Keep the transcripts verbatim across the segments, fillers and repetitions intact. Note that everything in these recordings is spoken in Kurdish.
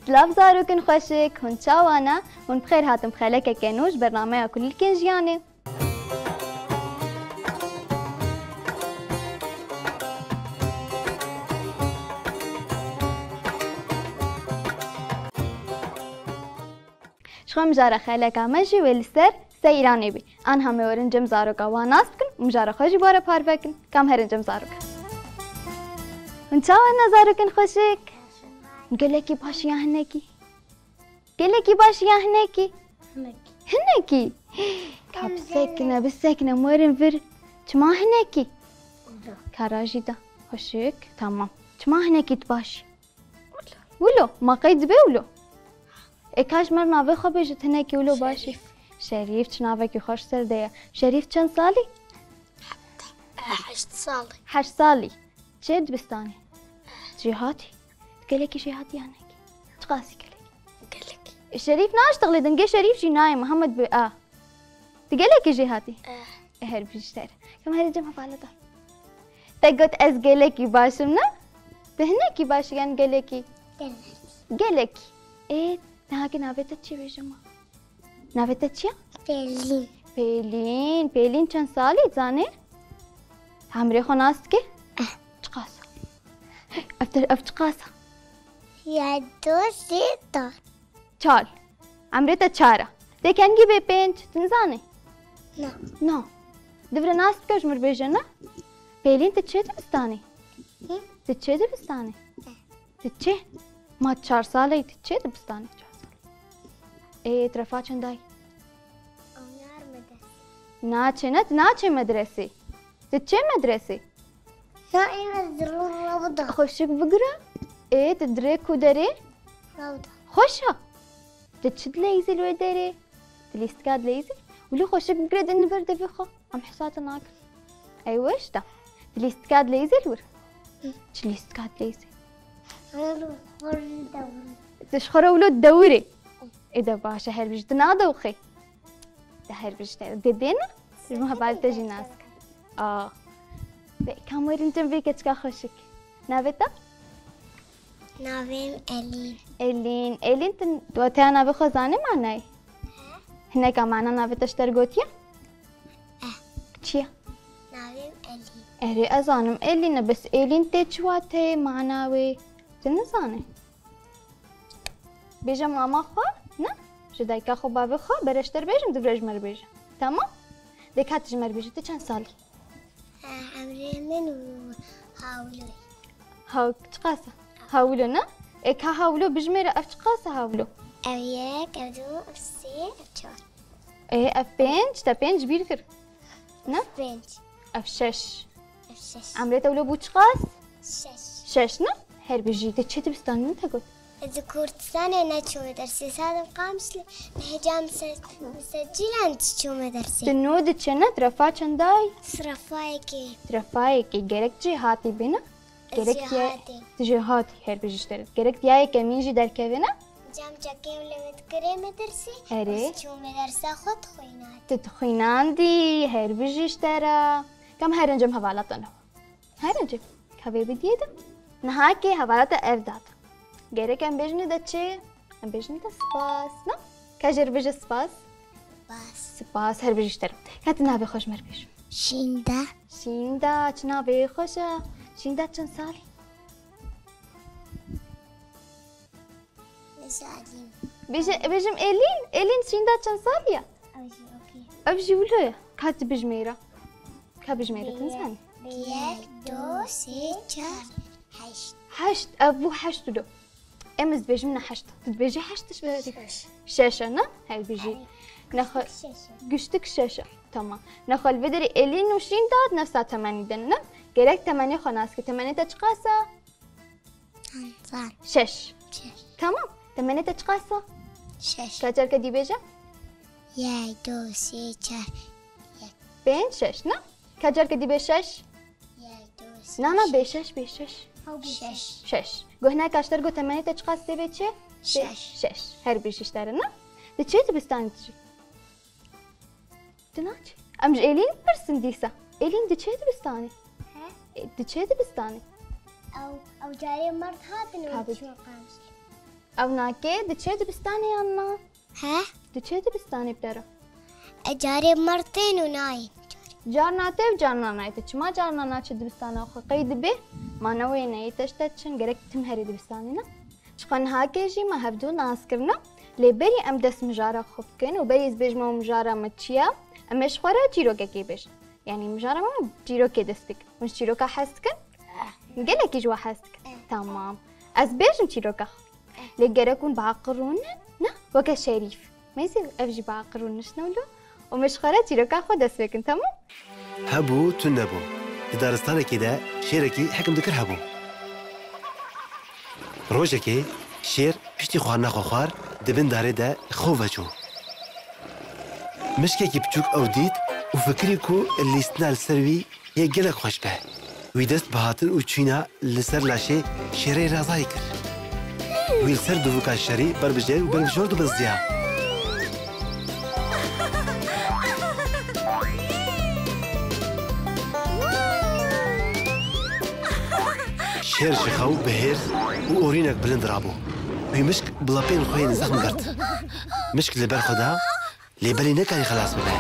Silav zarokên xweşik, hûn çawa ne? Hûn bi xêr hatin bi xelekeke nû ji bernameya Kulîlkên Jiyanê. Ji xwe mijara xeleka me jî wê li ser seyranê bî. Aniha me werin cem zaroka wan nas bikin û mijara xwe jî bi we re parve kin. Kam herin cem zaroka. Hûn çawa ne zarokên xweşik? Gelekî baş ya hinekî. Gelekî baş ya hinekî. Hinekî. Hinekî. Ka bisekine, bisekine, em werin vir. Çima hinekî? Kara jî da. Xweşik, tamam. Çima hinekî tu baş? Wilo, ma qey dibe wilo? Ê ka ji me re navê xwe bêjit hinekî wilo baş î. Şerîf. Şerîf, çi navekî xweş ser de ye. Şerîf çend salî? Heşt salî. Heşt salî. Çi dibistanê? Jêhatî. Gelekî jêhatî ya hinekî. Çiqasî gelekî? Gelekî. Ê Şerîf naştixlê dingê Şerîf jî nayê Mihemed bi a. Tu gelekî jêhatî? Eh. Ê her bijî ji te re. Kam herê cem hevaleta. Te got ez gelekî baş im ne? Tu hinekî baş î yan gelekî? Gelekî. Gelekî. Ê, niha ki navê te çi bêje ma? Navê te çi ye? Pêlîn. Pêlîn. Pêlîn çend salî zanî? Emrê xwe nas dikî? Eh. Çiqas e? Ev te, ev çiqas e? Yek, du, sê, çar. Çar. Emrê te çar e. Tê kengî bê pênc, tu nizanî? Na. Na. Divre nas bike ji mir bêje ne? Pêlîn tu çê dibistanî? Hı? Tu çê dibistanî? Hı. Tu çê? Ma çar salî tu çê dibistanî çar salî? Ê, tu refa çend ay? Naçê ne, tu naçê medresê. Tu çê medresê? Ya ê ez rewda. Xweşik bigire. Ê, tu dirê ku derê? Rewda. Xweş e. Tu çi dileyzî li wê derê? Tu lîstika dileyzî? Wilo xweşik bigire din li ber devê xwe. Em hisa te nakin. Ey weş de. Tu lîstika dileyzî li wir? Hı. Çi lîstika dileyzî? Wilo xwe dewirê. Tu ji xwe re wilo dewirê. Ê de baş e, her bijî. Tu nadewxî. De her bijî te. Dê dê ne? Ji min heval te jî nas. A. Be, kam werin cem vê keçika xweşik. Navê te? Navê min Elîn. Elîn. Elîn, tu wateya navê xwe zanî manayê? He. Hineka mana navê te ji te re gotiye? Eh. Çi ye? Navê min Elîn. Erê, ez zanim Elîn e, bes Elîn tê çi wateyê, mana wê? Tu nizanî? Bêje mama xwe, ne? Ji dayika xwe, bavê xwe, bere ji te re bêjin, divre ji me re bêje. Tamam? Dê ka tu ji me re bêje, tu çend salî? Eh, emrê min û hawlo. Haw-, çiqas e? Hawlo, ne? Ê ka hawlo bijmêre, ev çiqas e hawlo? Ev yek, ev du, ev sê, ev çar. Ê, ev pênc, te pênc bîr kir. Ne? Ev pênc. Ev şeş. Ev şeş. Emrê te wilo bû çiqas? Şeş. Şeş, ne? Her bijî. Te çi dibistanê te got? Ez di Kurdistanê neçûme dersê. Sadim Qamişlî, Mehcan Mse-, Msecîlan diçûme dersê. Tu nû diçe ne? Tu refa çendayî? Srefa yekê. Tu refa yekê. Gerek cêhatî bî ne? Gerek diye, jêhatî. Tu jêhatî, her bijî ji te re. Gerek diya yekemîn jî derkeve ne? Cem çekê û lewê dikirê me dersê. Erê. Ez çûme dersa xwe dixwînandî. Tu dixwînandî, her bijî ji te re. Kam herin cem hevala te ne? Herin cem. Ka vê bidiyê de. Niha kê hevala te ev dat. Gerek em bêjinê de çi? Em bêjinê de spas, ne? Ka jê re bêje spas. Spas. Spas, her bijî ji te re. Ka tu navê xwe ji me re bêj. Şînda. Şînda, çi navê xweş e. Şînda çend salî? Bêje Elîn. Bêje, bêjim Elîn. Elîn Şînda çend salî ye? Ev jî okey. Ev jî wilo ye. Ka tu bijmêre. Ka bijmêre, tu nizanî? Yek, du, sê, çar, heşt. Heşt, ev bû heşt wilo. Em ez dibêjim ne heşt. Tu dibêjî heşt ji ber. Şeş. Şeş e, ne? Her bijî. Erê. Nexwe-, güçlük şeş e. Güçlük şeş e. Tamam. Nexwe li vê derê Elîn û Şînda nefsa temenî de ne? Gerek temenê xwe nas kî. Temenê te çiqas e? Zan. Şeş. Şeş. Tamam. Temenê te çiqas e? Şeş. Ka carke dî bêje? Yek, du, sê, çar, yek. Pênc, şeş, ne? Ka carke dî bê şeş? Yek, du, sê, çar. Na, na, bê şeş, bê şeş. Şeş. Şeş. Guhna kaşter got temenê te çiqas tê bê çi? Şeş. Şeş. Her bijî ji te re ne? Tu çê dibistanê tu jî? Tu naçî? Em ji Elîn pirsin dîsa. Elîn, tu çê dibistanê? He? E, tu çê dibistanê? Ew, ew carê me re dihatin û diçûn Qamişlî. Ewnakê diçe dibistanê yan na? He? Diçe dibistanê bi te re? E, carê mir tên û nayên. Carna tê û carna nayê te. Çima carna naçe dibistana xwe? Qey dibê? Ma ne wê ne yê te ji te diçin. Gerek tim herê dibistanê ne? Ji xwe niha ke jî me hevdu nas kirine. Lê berî em dest mijara xwe bikin û berî ez bêjim ew mijara me çi ye, em ê ji xwe re çîrokekê bêjin. Yanî mijara me çîrokê dest pê kir. Hûn ji çîroka hez dikin? Gelekî ji we hez dikin. Tamam. Ez bêjim çîroka xwe. Lê gerek hûn biaqil rûnin, ne? Weke Şerîf. Meyzî ev jî biaqil rûniştine wilo û me ji xwe re çîroka xwe dest pê kin, temam? Hebû, tune bû. Di daristanekê de şêrekî hekim dikir hebû. Rojekê şêr piştî xwarina xwe xwar, di bin darê de xew veçû. Mişkekî biçûk ew dît û fikirî ku lîstina li ser wî yê gelek xweş be. Wî dest bi hatin û çûyîna li ser laşê şêrê razayî kir. Wî li ser dûvika şerî ber bi jêr û ber bi jor dibizdiya. Şêr ji xew bi hêrs û orînek bilind rabû. Wî mişk bi lepên xwe yên zexm girt. Mişk li ber xwe da, lê belê nekarî xelas bibe.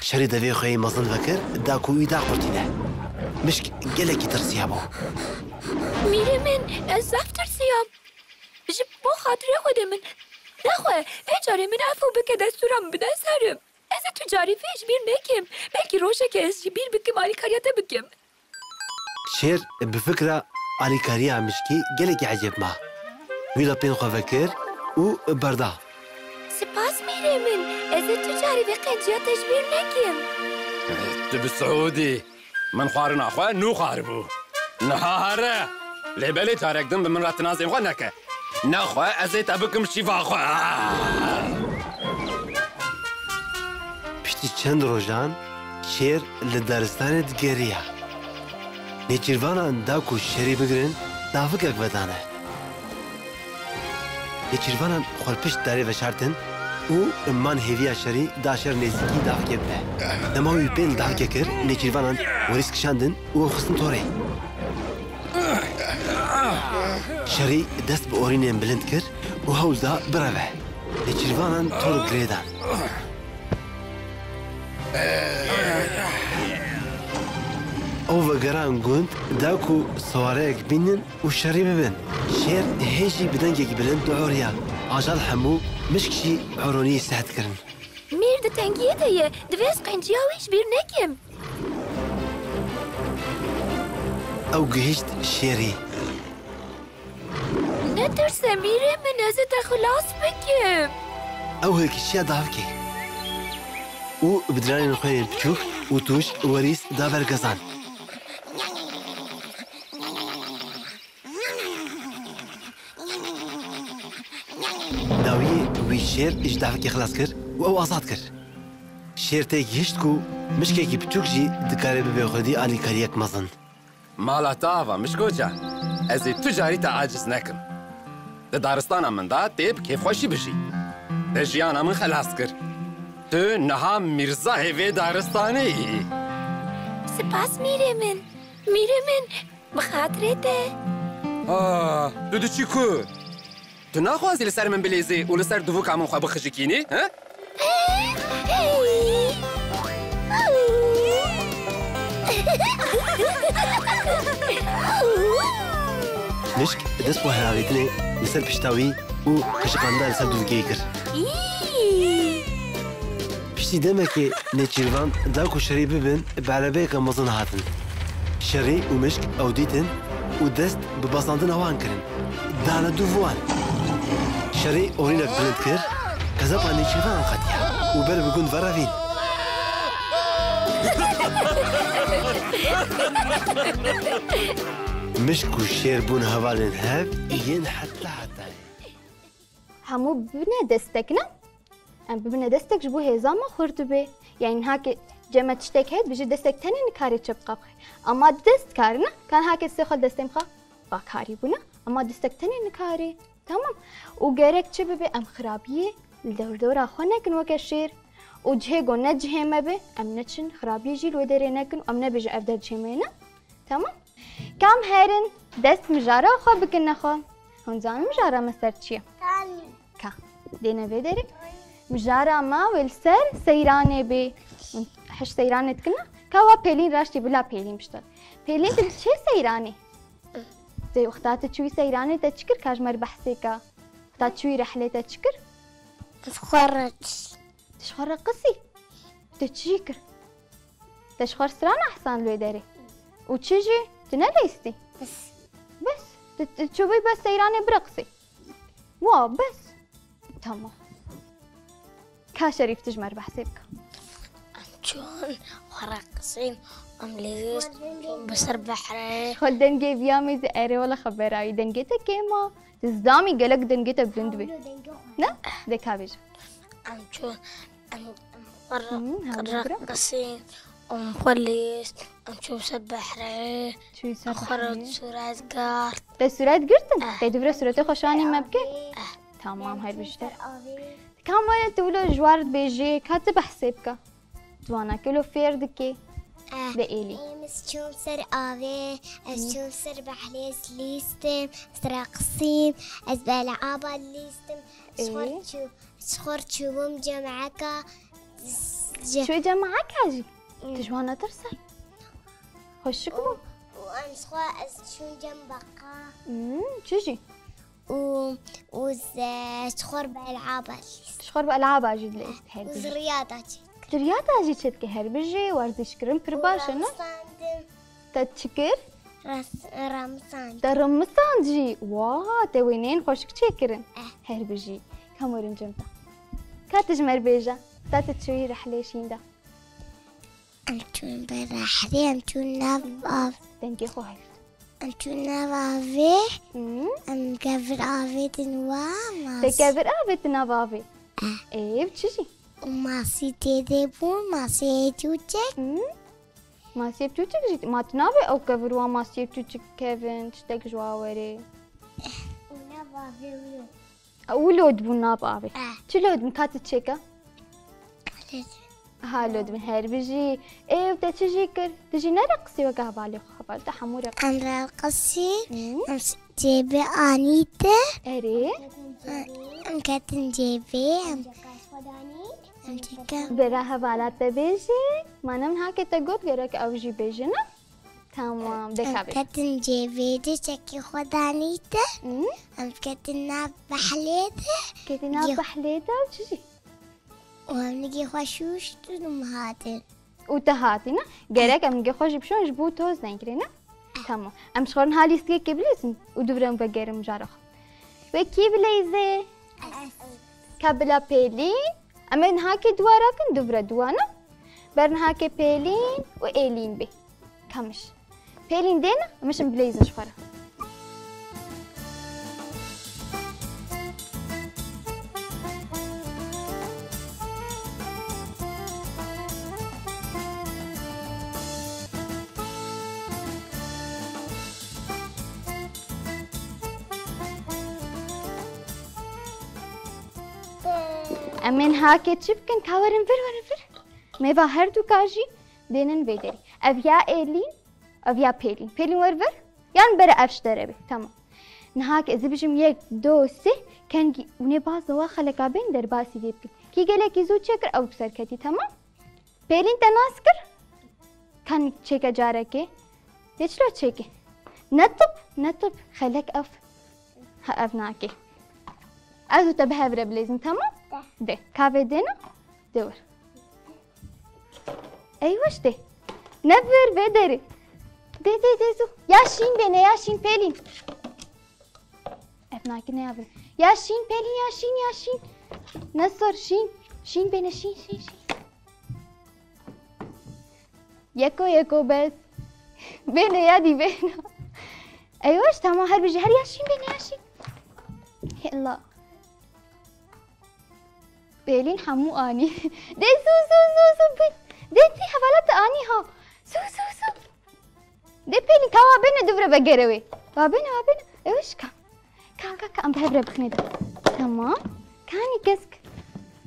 Şerî devê xwe yê mezin vekir, da ku wî daqurtîne. Mişk gelekî tirsiyabû. Mîrê min, ez zaf tirsiyam. Ji bo xatirê xwe de min. Nexwe, vê carê min efû bike, destûra min bide ser. Ez ê tu carî vê ji bîr nekim. Belkî rojekê ez jî bîr bikim, alîkariya te bikim. Şêr bi fikra alîkariya mişkî gelekî ecêb ma. Wî lepên xwe vekir û berda. Spas mîrê min, ez ê tu carî vê qenciya te ji bîr nekim. Tu bi Siûdî. Min xwarina xwe nû xwaribû. Niha here. Lê belê carek din bi min re tinazên xwe neke. Nexwe ez ê te bikim şîva xwe. Piştî çend rojan şêr li daristanê digeriya. Nêçîrvanan da ku şerî bigirin, davikek vedane. Nêçîrvanan xwe pişt darê veşartin û man hêviya şerî da şer nêzîkî davikê bibe. Dema wî pêl davike kir, nêçîrvanan werîs kişandin û ew xistin torê. Şerî dest bi orînên bilind kir û hewl da bireve. Nêçîrvanan tor girêdan. Ew vegeran gund da ku siwareyek bînin û şerî bibin. Şêr hê jî bi dengekî bilind dioriya. Ajal hemû mişk jî oroniyê seht kirin. Mîr di tengiyê de ye. Divê ez qenciya wî ji bîr nekim. Ew gihişt şêrî. Netirse mîrê min, ez ê te xilas bikim. Ew hilkişiya davkê û bi diranên xwe yên biçûk û tûj werîs da ber gezan. Dawiyê wî şêr ji davkê xilas kir û ew azad kir. Şêr tê gihişt ku mişkekî biçûk jî dikare bibe xwedî alîkariyek mezin. Mala te ava, Mişko can. Ez ê tu carî te aciz nekim. Di daristana min de tê bi kêfxweşî bijî. Te jiyana min xelas kir. Tu niha mîrzayê vê daristanê yî. Spas mîrê min. Mîrê min, bi xatirê te. Ah, tu diçî ku? Tu naxwazî li ser min bilêzî û li ser dûvika min xwe bixijikînî, he? Mişk dest bi helavêtinê li ser pişta wî û qijixandina li ser dûvkeyê kir. Piştî demekê nêçîrvan da ku şerî bibin, bi erebeyeke mezin hatin. Şerî û mişk ew dîtin û dest bi bezandina wan kirin. Dane dûv wan. Şerî orînek bilind kir, kezeba nêçîrvanan qetiya û ber bi gund ve revîn. Mişk û şêr bûn hevalên hev yên heta hetayê. Hemû bibine destek, ne? Em bibine destek ji bo hêza me xurt dibe. Yani niha ke cem me tiştek heye, dibêje destek tenê nikarê çi biqabxe. Ama dest kar, ne? Ka niha ke sê xwe destê min xwe bakarî bûne. Ama destek tenê nikarê. Tamam. Û gerek çi bibe, em xirabiyê li dewrdewra xwe nekin weke şêr. Û cihê ku ne cihê me be, em neçin xirabiyê jî li wê derê nekin û em nebêjin ev der cihê me ye, ne? Tamam. Kam herin, dest mijara xwe bikin nexwe. Hûn zanin mijara me ser çi ye? Tanî. Ka. Dêne vê derê. Mijara me wê li ser seyranê bê. Hûn hiş seyranê dikine? Ka wa pêlîn raştî bila pêlîn biştel. Pêlîn tu çê seyranê? Te wexta tu çûyî seyranê te çi kir ka ji me re behsê ka? Wexta çûyî rehlê te çi kir? Ez xwe re Tu ji xwe re qisî? Tu çi jî kir? Te ji xwe re strana ehsan li wê derê? Û çi jî? Tu neleyistî? Bes. Bes. Tu, tu çûbûyî bes seyranê bireqisî? Wa, bes. Tamam. Ka Şerîf, tu ji me re behsê bike. Em çûn xwe re qisîn, em lêst çûn bi ser behrê. Xwe dengê viya mêze erê wele xebera wî. Dengê te kêm a. Tu zidamî gelek dengê te bilind bê. Ne? De ka bêje. Em çûn, em, em xwe re, Hı, hemû re bira. qisîn, em xwe lêst, em çûn ser behrê, Çûyî ser em xwe re behrê. sûret girt. Te sûret girtin? Eh. Te dûvre sûretê xwe şanî me bike? Eh. Tamam, her bijî te. Kam were tu wilo ji war dibêjê, ka tu behsê bike. Ciwanekî wilo fêr dike. Eh. De êlî. Em ez çûm ser avê, ez Hı. çûm ser behlê, ez lîstim, ez reqisîm, ez bi elaba lîstim, ez xwe Ê. çû-, ez xwe çûbûm cemeheka, z-, ce- Çûyî cemeheka jî? Hı. Tu ji wan netirse? Xweşik bû? Û, û em xwe ez çûm cem beqa. Hmm, çi jî? Û, û ze-, ji xwe re bi elaba lîst. Ji xwe re bi elaba jî dilîst. Her Û bijî. ziriyada çêkir. Ziriyada jî çêdike her bijî, werzîşkirin pir Û baş e, ne? ramisandim. Te çi kir? Ras-, ramisand. Te rimisand jî. Wa, te wêneyên xweşik çêkirin. Eh. Her bijî. Kam werin cem te. Ka tu ji me re bêje. Ta tu çûyî rehlê şîn de. Em çûn ber behrê, em çûn nav av. Dengê xwe heyf. Em çûn nav avê, Hmm. em kevir avêtin wa mas. Te kevir avêtin nav avê? Eh. Ê, ev çi jî? Û masî tê de bûn, masiyê çûçek. Hmm. Masiyê çûçek jî, ma tu nabê ew kevir wan masiyê çûçek kevin, tiştek ji wa were. Û nav avê wilo. Ew lod bûn nav avê. Eh. Çi lod bûn? Ka tu çêke? Lod. Ha, lod bûn. Her bijî. Ê, û te çi jî kir? Tu jî nereqisî weke hevalê xwe? Heval te hemû reqisî. Em reqisî, Hı. em s-, cêbê anî te. Erê. Em ketin cêbê, em, em çêke. Bera hevala te bêjî. Ma ne min hake te got gerek ew jî bêjin, ne? Tamam, de Em ka bêjin. ketin cêbê de çekê xwe danî te. Hı. Em ketin nav behlê de. Ketin nav Yo. behlê de û çi jî? Û em nigê xwe şûştin û em hatin. Û te hatî, ne? Gerek em nigê xwe jî bişon ji bo toz nekirî, ne? Tamam. Em ji xwe re niha lîstikekê bilîzin û dûvre em vegerin mijara xwe. Wê kî bileyzê? Ez. Ka bila Pêlîn. Em ê nihakê duwa rakin, dûvre duwa, ne? Ber nihakê Pêlîn û Êlîn bê. Kamiş. Pêlîn dêne, em ê şin bileyzin ji xwe re. Em ê niha kê çi bikin? Ka werin vir, werin vir. Mêva her du ka jî dênin vê derê. Ev ya Êlîn, ev ya Pêlîn. Pêlîn wer vir. Yan bere ev ji te re bê. Tamam. Niha ke ez ê bijim yek, do, sê, kengî hûn ê baz wa xeleka bên derbasî vê bikin. Kî gelekî zû çêkir ew bi ser ketî, tamam? Pêlîn te nas kir? Kan çêke carekê. Dê çilo çêke. Netip, netip. Xelek ev. Ha, ev nake. Ez û te bi hev re bilêzin, tamam? De. De. Ka vê dêne? De wir. Ey weş de. Ne vir vê derê. De, de, de zû. Ya şîn bêne, ya şîn Pêlîn. Ev nake ne ya vir. Ya şîn Pêlîn, ya şîn, ya şîn. Ne sor şîn. Şîn bêne, şîn, şîn, şîn. Yeko yeko bes. Bêne ya dî bêne. Eywaş, tamam, her bijî, her ya şîn bêne, ya şîn. Hela. Pêlîn hemû anî. De zû, zû, zû, zû, bin. De tî hevala te anî ha. Zû, zû, zû. De Pêlîn, ka wa bêne dûvre vegere wê. Wa bêne, wa bêne. Eywaş ka. Ka, ka, ka, em bi hev re bixinê de. Tamam. Kanî kesk.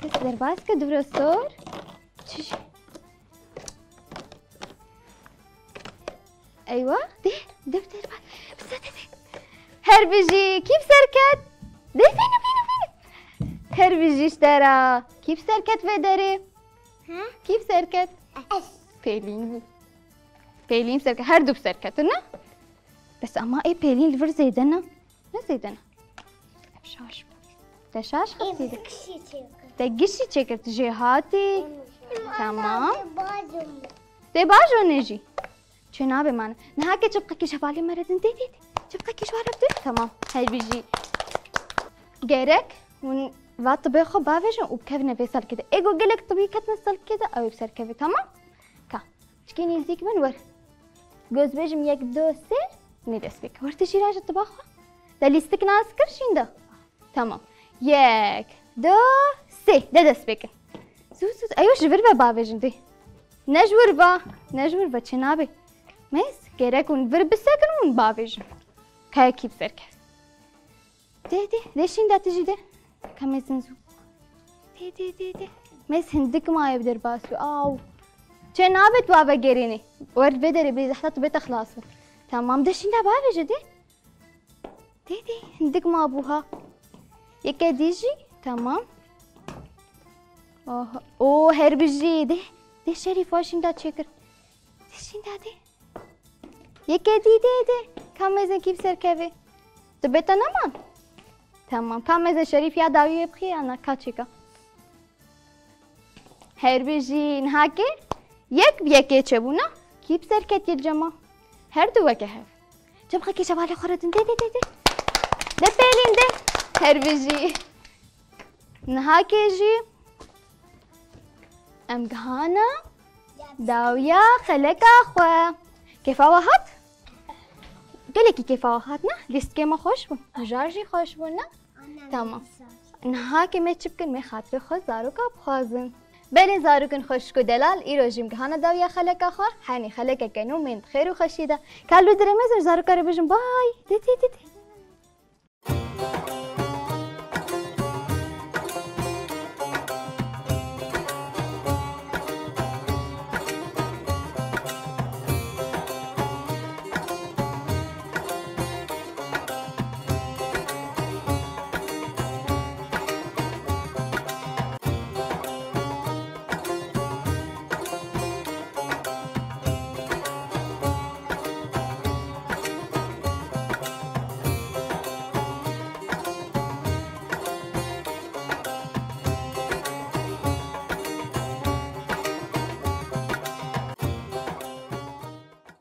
Kesk derbas ke dûvre sor. Çi jî? Eywa, de, de, de, bak. Bi sade de. He, Her bijî, kî bi ser ket? Dê bîne, bîne, bîne. Her bijî ji te re. Kî bi ser ket vê derê? Ha? Kî bi ser ket? Ez. Pêlîn bû. Pêlîn bi ser ket. Her du bi ser ketin, ne? Bes ama ê pêlîn li vir zêde ne? Ne zêde ne? Ev şaş bû. Te şaş xistî de. Kişî çêkir. Te gişî çêkir, tu jê hatî. Tamam. Bajim. Tê bajo ne jî? Çê nabe mane. Niha ke çipqekî ji hevalê me re din. Dê, dê, dê. Çipqekî ji hevalê din. Tamam. Her bijî. Gerek hûn va tibê xwe bavêjin û bikevine vê salkê de. Ê ku gelek tibî ketine salkê de, ew ê bi ser keve. Tamam? Ka. Çikî nêzîk bin wer. Goz bêjim yek, du, sê. Nê dest pê ke. Wer tu jî raje tiba xwe. Te lîstik nas kir şînda. Tamam. Yek, du, sê. De dest pê kin. Zû, zû. Eyo ji vir ve bavêjin dê. Ne ji wir va. Ne ji wir va. Çê nabe. Mêz, gerek hûn vir bisekin hûn bavêjin. Kayekî bi ser ket. Dê, dê. Dê şînda tu jî dê. Ka mêzin zû. Dê, dê, dê, dê. Mêz hindik maye bi derbas bû. Aw. Çê nabe tu ava gerênê. Wer vê derê bê zehta tu bête xilas bin. Tamam. Dê şînda bavêje dê. Dê, dê, hindik mabû ha. Yeke dî jî, tamam. Oh, oh, her bijî, dê, dê Şerîf, wa şînda çêkir. Dê şînda dê. Yeke dî, dê, dê. Ka mêzin kî bi ser kevê? Tu bête neman? Tamam, ka mêzin Şerîf ya dawiyê bixî ya na ka çêka. Her bijî, niha ke yek bi yekê çêbûna, kî bi ser ketiye cema? Her du weke hev. Çipqekî ji hevalê xwe re din. Dê, dê, dê, dê. De pêlîn de. Her bijî. Niha ke jî em gihana dawiya xeleka xwe. Kêfa we hat? Gelekî kêfa we hat, ne? Lîstikê me xweş bû. Mijar jî xweş bû, ne? Tamam. Niha ke me çi bikin, me xatirê xwe zaroka bixwazin. Belê zarokên xweşik û delal, îro jî em gihana dawiya xeleka xwe, henî xelekeke nû bên di xêr û xweşî de. Ka li wir mêzin ji zaroka re bêjin bay. Dê, dê, dê, dê.